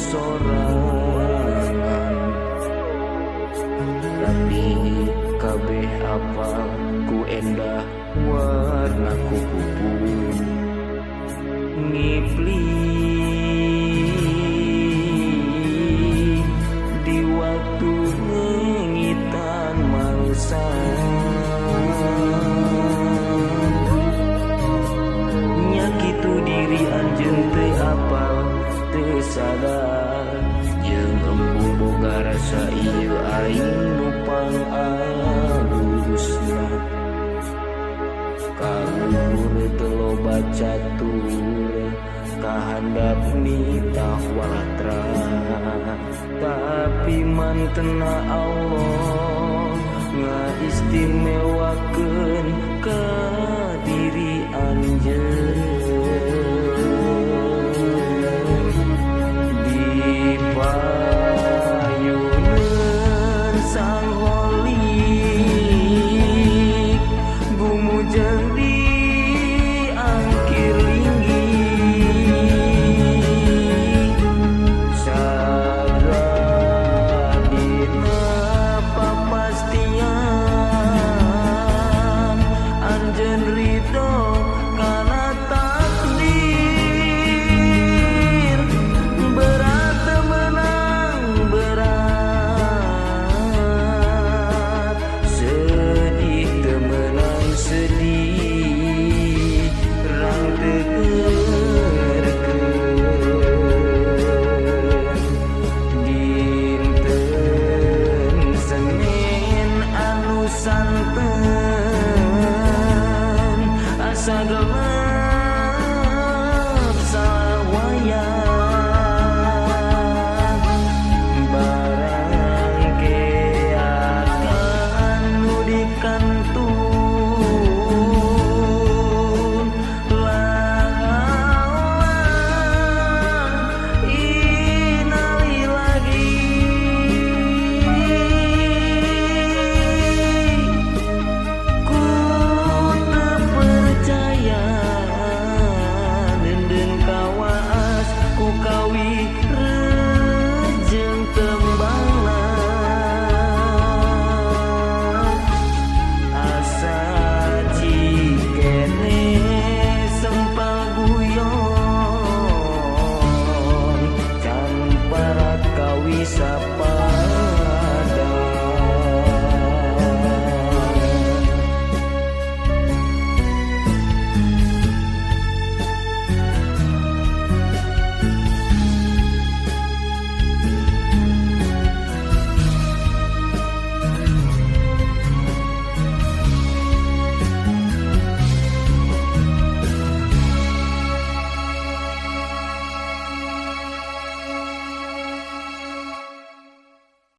Sorangan, tapi kabeh apal ku endah warna kuku pun ngipli di waktu ngengitan mangsa. Nya kitu diri anjeun teu apal teu sadar jeung embung boga rasa ieu aing nu pangalusna. Kaluhur teu loba catur kahandap nitah walatra, tapi mantena Allah ngaistimewakeun ka diri anjeun. Di payuneun Sang Holik gumujeng di angkir linggih, sadra dina papastian anjeun ridho kana takdir. Berat menang berat, sedih teu meunang sedih, rang teu geurkeun. Dinten Senin anu santen asa gemes.